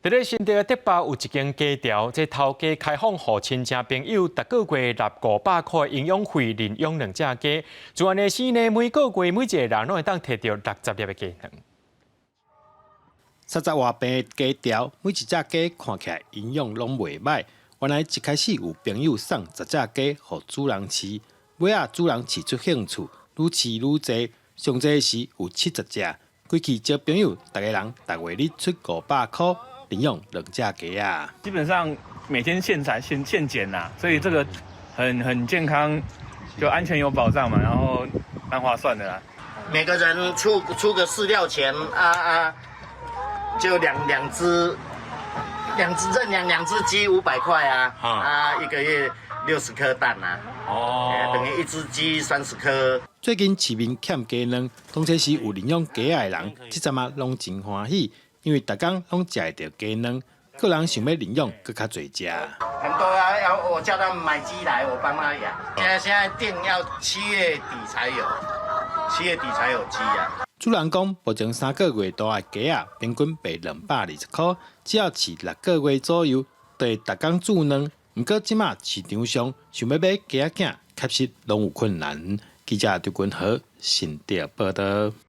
佇咧新竹的竹北有一間雞寮，這頭家開放予親戚朋友，逐個月納500箍的營養費，認養兩隻雞。自按呢始呢，每個月每一個人攏會當提著60粒的雞卵。30外坪的雞寮，每一隻雞看起來營養攏袂䆀。原來一開始有朋友送10隻雞予主人飼，尾仔主人飼出興趣，愈飼愈濟，上濟時有70隻。規氣招朋友，逐個人逐月日出500箍，認養兩隻雞仔。基本上每天現採現現撿啦，所以這個很健康，就安全有保障嘛，然後蠻划算的啦。每個人出個飼料錢啊啊，就兩隻認養兩隻雞500塊啊，啊一個月60顆蛋啊，哦，等於一隻雞30顆。最近市面欠雞卵，當初時有認養雞仔的人，這陣仔攏真歡喜，因為逐工攏食會著雞卵，個人想欲認養，閣較濟隻。很多啊，要我叫他們買雞來，我幫他養。現在訂要7月底才有，7月底才有雞啊。主人講，目前3個月大的雞仔平均賣220箍，只要飼6個月左右，就會逐工煮卵。毋過這馬市場上想欲買雞仔囝，確實攏有困難。記者劉君和新竹報導。